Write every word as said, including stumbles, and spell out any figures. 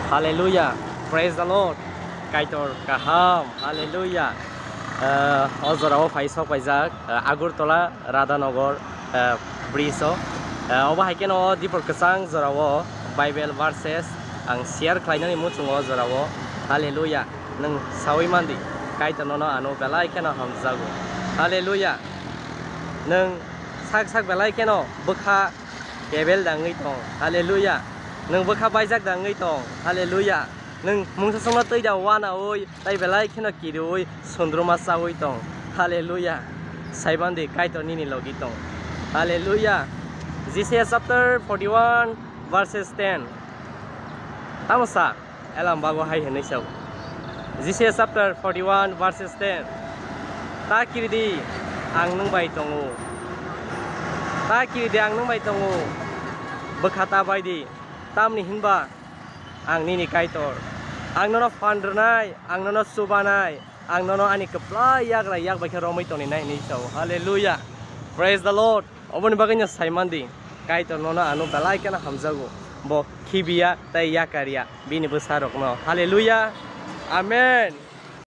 Hallelujah. Praise the Lord. Kaitor kaham. Hallelujah. Ah, o jorao phai sok paijak, ah, Agartala Radhanagar, ah, bridge o. Ah, obo hai kheno o dipor kwchang jorao Bible verses ang share khlainani muchungo o jorao. Hallelujah. Nwng sawi mandi, Kaitor nono ano belai kheno hamjago. Hallelujah. Nwng sak sak belai kheno bwkha kebel dangwi tong. Hallelujah. Nwng bwkha baijak dangwi tong. Hallelujah. Nwng mungsa songno twi da wanaui, tai belai kheno kiriui sundruma chaui tong. Hallelujah. Saimandi Kaitor nini logi tong. Hallelujah. Jisiya chapter forty-one verses ten. Tamo sa, elam bago hai hwnwi sao. Jisiya chapter forty-one verses ten. Ta kiridi, ang nwng bai tongo. Ta kiridi, ang nwng bai tongo. Bwkha ta bai di. Tamni hinba ang nini Kaitor. Ang nono phan rwnai, ang nono chubanai, ang nono ani kwplai yagra yak bai khe romwi tongninai hinwi sao. Hallelujah. Praise the Lord. Oboni bagwi no saimandi, Kaitor nono ano belai kheno hamjago. Bo khibiya tei yakarya bini bwsarokno. Hallelujah. Amen.